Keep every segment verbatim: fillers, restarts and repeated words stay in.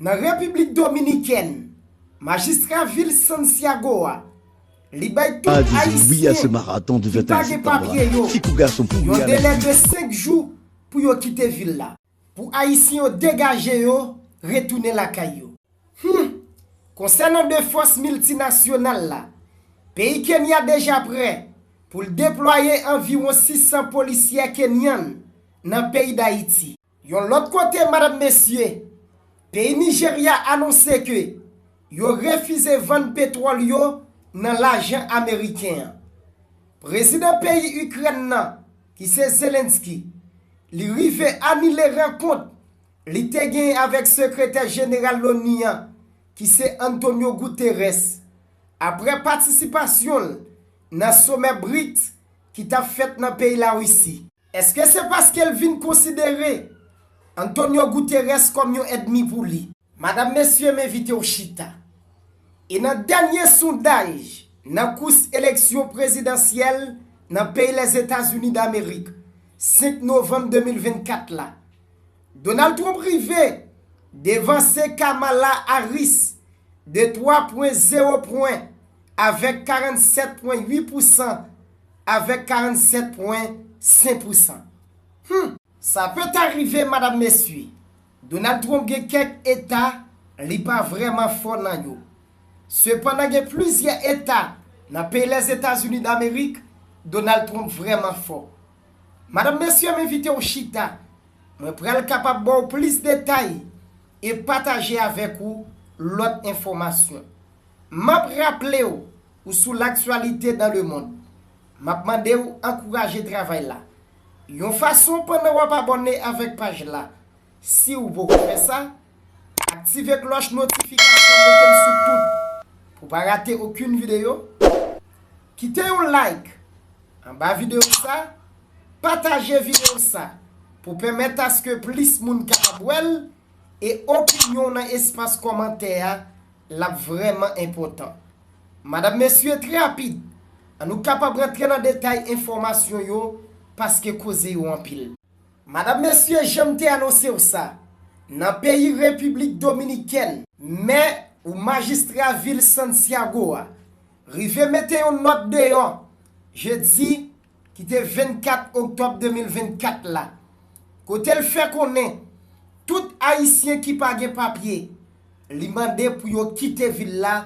Nan Repiblik Dominikèn, majistra vil Santiago a, li bay tout Ayisyen ki pa gen papye yo yon delè de senk jou pou yo kite vil la, pou Ayisyen yo degaje yo, retounen lakay yo. Hum! Konsènan de fòs miltinasyonal la, peyi Kenya deja prè pou l deplwaye anviwon sis san polisyè kenyan nan peyi Dayiti. Yon lòt kote, madanm, mesye, peyi Nijerya anonse ke yo refize vann petwòl yo nan lajan ameriken an. Prezidan peyi Ikrèn nan, ki se Zelensky, li rive anile rankont li te genyen avèk sekretè jeneral l'ONU an, ki se Antonio Guterres, apre patisipasyon l nan somè briks ki t ap fèt nan peyi Larisi. Èske se paske l vin konsidere Antonio Guterres kòm yon ènmi pou li? Madanm, mesye, m envite w chita. E nan dènye sondaj nan kous eleksyon prezidansyèl nan peyi Lèzetazini Damerik, senk novanm de mil vennkat la, Donald Trump rive devanse Kamala Harris de twa pwen zewo pwen, avèk karannsèt pwen uit pousan, avèk karannsèt pwen senk pousan. Hum! Sa peta rive, madanm, mesye. Donald Trump gen kèk eta li pa vrèman fò nan yo. Sepandan, gen plizyè eta nan peyi Lèzetazini Damerik Donald Trump vrèman fò. Madanm, mesye, m envite w chita. Mwen pral kapab ba w plis detay e pataje avèk ou lòt enfòmasyon. M ap raple w, ou sou L'actualité dans le monde. M ap mande w ankouraje travay la yon fason pandan w ap abòne avèk paj la. Si w poko fè sa, aktive klòch notifikasyon, mete l sou tout pou w pa rate okenn videyo. Kite yon like anba videyo sa, pataje videyo sa pou pèmèt aske plis moun kapab wè l, e opinyon w nan espas kòmantè a, l ap vrèman enpòtan. Madanm, mesye, trè rapid, an nou kapab rantre nan detay enfòmasyon yo, paske koze yo anpil. Madanm, mesye, jan m te anonse w sa, nan peyi Repiblik Dominikèn, mè ou majistra vil Santiago a rive mete yon nòt deyò jedi ki te vennkat oktòb de mil vennkat la, kote l fè konnen tout Ayisyen ki pa gen papye, li mande pou yo kite vil la,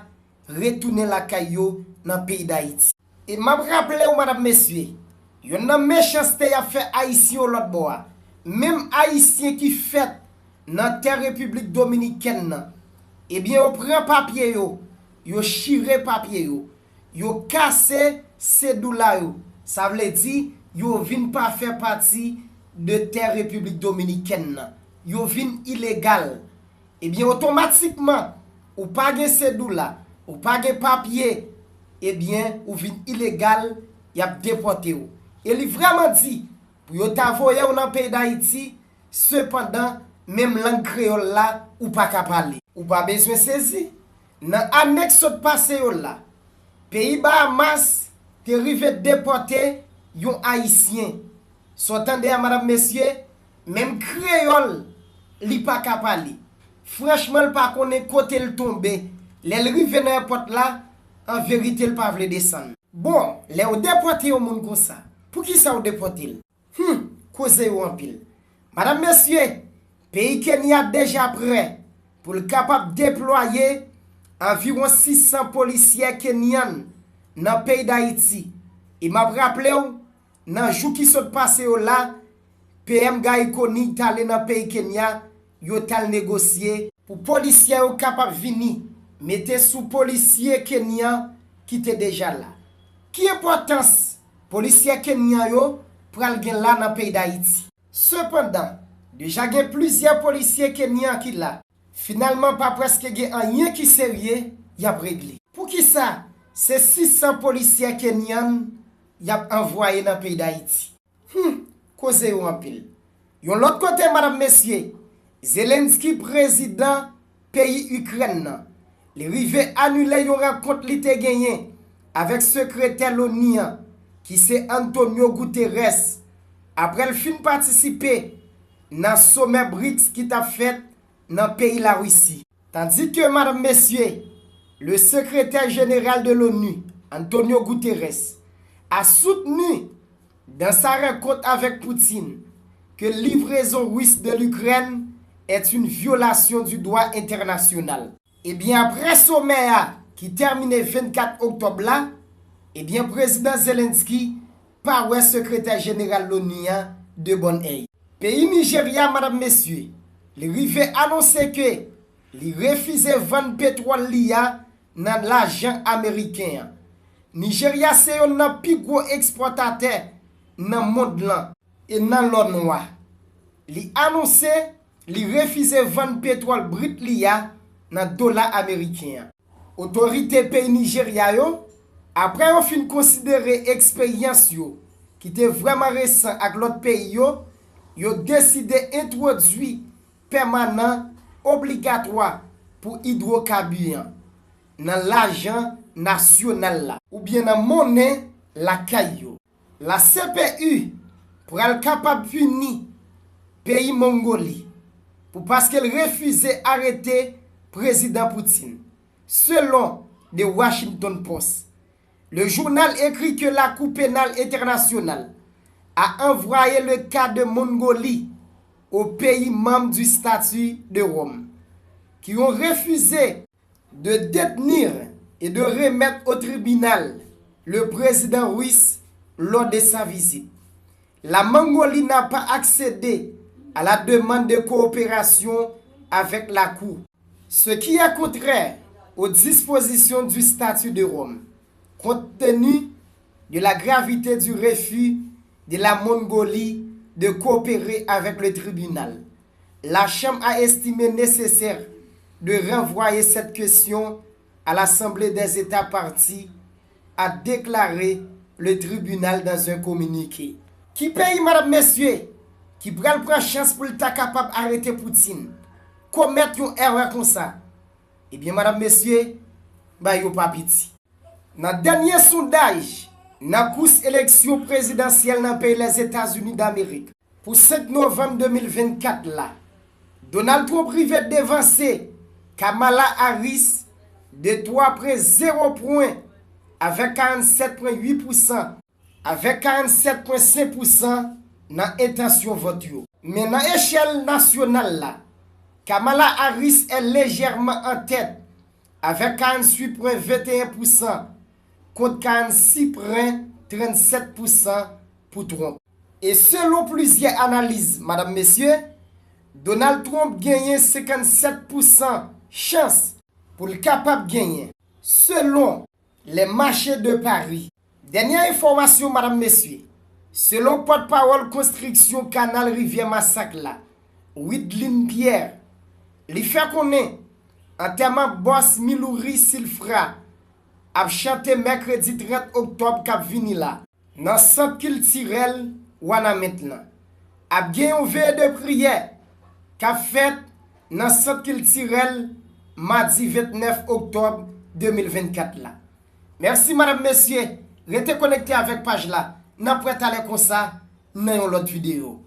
retounen lakay yo nan peyi Dayiti. E m ap raple w, madanm, mesye, yonn nan mechanste y ap fè Ayisyen yo lòt bò a, menm Ayisyen ki fèt nan tè Repiblik Dominikèn nan, ebyen, yo pran papye yo, yo chire papye yo, yo kase sedoula yo. Sa vle di, yo vin pa fè pati de tè Repiblik Dominikèn nan. Yo vin ilegal. Ebyen, otomatikman, ou pa gen sedoula, ou pa gen papye, ebyen, ou vin ilegal, y ap depòte w. E li vrèman di pou yo ta voye w nan peyi Dayiti, sepandan, menm lang kreyòl la, ou pa ka pale. Ou pa bezwen sezi. Nan ane k sot pase yo la, peyi Bahamas te rive depòte yon Ayisyen. Sa w tande a, madanm, mesye, menm kreyòl, li pa ka pale. Franchman, l pa konnen kote l tonbe. Lè l rive nan èpòt la, an verite, l pa vle desann. Bon, lè yo depòte yon moun konsa, poukisa yo depòte l? Hum, koze yo anpil. Madanm, mesye, peyi Kenya deja prè pou l kapab deplwaye anviwon sis san polisyè kenyan nan peyi Dayiti. E m ap raple w, nan jou ki sot pase yo la, P M Guy Conille t ale nan peyi Kenya, yo t al negosye pou polisyè yo kapab vini mete sou polisye kenyan ki te deja la. Ki enpòtans polisyè kenyan yo pral gen la nan peyi Dayiti? Sepandan, deja gen plizyè polisye kenyan ki la. Finalman, pa prèske gen anyen ki serye y ap regle. Poukisa se sis san polisyè kenyan y ap anvwaye nan peyi Dayiti? Hum, koze yo anpil. Yon lòt kote, madanm, mesye, Zelensky, prezidan peyi Ikrèn nan, li rive anile yon rankont li te genyen avèk sekretè l'ONU an, ki se Antonio Guterres, apre l fin patisipe nan somè briks ki t ap fèt nan peyi Larisi. Tandis que, madame, messieurs, le secrétaire général de l'ONU, Antonio Guterres, a soutenu dans sa rencontre avec Poutine que livraison russe de l'Ukraine est une violation du droit international. Ebyen, apre somè a ki tèmine vennkat oktòb la, ebyen, prezidan Zelensky pa wè sekretè jeneral l'ONU an de bòn èy. Peyi Nijerya, madam, mesye, li rive anonse ke li refize vann petwòl li a nan lajan ameriken an. Nijerya se yonn nan pi gwo ekspòtatè nan mond lan e nan lò nwa. Li anonse li refize vann petwòl brit li a nan dola ameriken an. Otorite peyi Nijerya yo, apre yo fin konsidere eksperyans yo ki te vrèman resan ak lòt peyi yo, yo deside entwodui pèmanan obligatwa pou idwokabi an nan lajan nasyonal la oubyen nan monnen lakay yo. La C P U pral kapab pini peyi Mongoli pou paske l refize arete prezidan Putin, selon The Washington Post. Le journal écrit que la Cour pénale internationale a envoyé le cas de Mongolie aux pays membres du statut de Rome, qui ont refusé de détenir et de remettre au tribunal le président russe lors de sa visite. La Mongolie n'a pas accédé à la demande de coopération avec la Cour, ce qui est contraire aux dispositions du statut de Rome, compte tenu de la gravité du refus de la Mongolie de coopérer avec le tribunal. La Chambre a estimé nécessaire de renvoyer cette question à l'Assemblée des États parties, a déclaré le tribunal dans un communiqué. Ki peyi, madam, mesye, ki pral pran chans pou l ta kapab arete Putin, komèt yon erè konsa? Ebyen, madam, mesye, bagay yo pa piti. Nan dènye sondaj nan kous eleksyon prezidansyèl nan peyi Lèzetazini Damerik pou senk novanm de mil vennkat la, Donald Trump rive devanse Kamala Harris de twa pwen zewo pwen, avèk karannsèt pwen uit pousan, avèk karannsèt pwen senk pousan nan entansyon vòt yo. Men nan echèl nasyonal la, Kamala Harris est légèrement en tête avèk karannswit pwen venteyen pousan kont karannsis pwen trannsèt pousan pou Trump. E selon plizyè analiz, madam, mesye, Donald Trump genyen senkannsèt pousan chans pou l kapab genyen, selon Les Marchés de Paris. Dènyè enfòmasyon, madam, mesye, selon pòtpawòl konstriksyon kanal Rivyè Masak la, Widlin Pierre, li fè konnen antèman bòs Milouri Silfra ap chante mèkredi trant oktòb k ap vini la nan sant kiltirèl Wanament lan. Ap gen yon veye de priyè k ap fèt nan sant kiltirèl madi vennèf oktòb de mil vennkat la. Mèsi, madam, mesye, rete konekte avèk paj la. N ap wè talè konsa nan yon lòt videyo.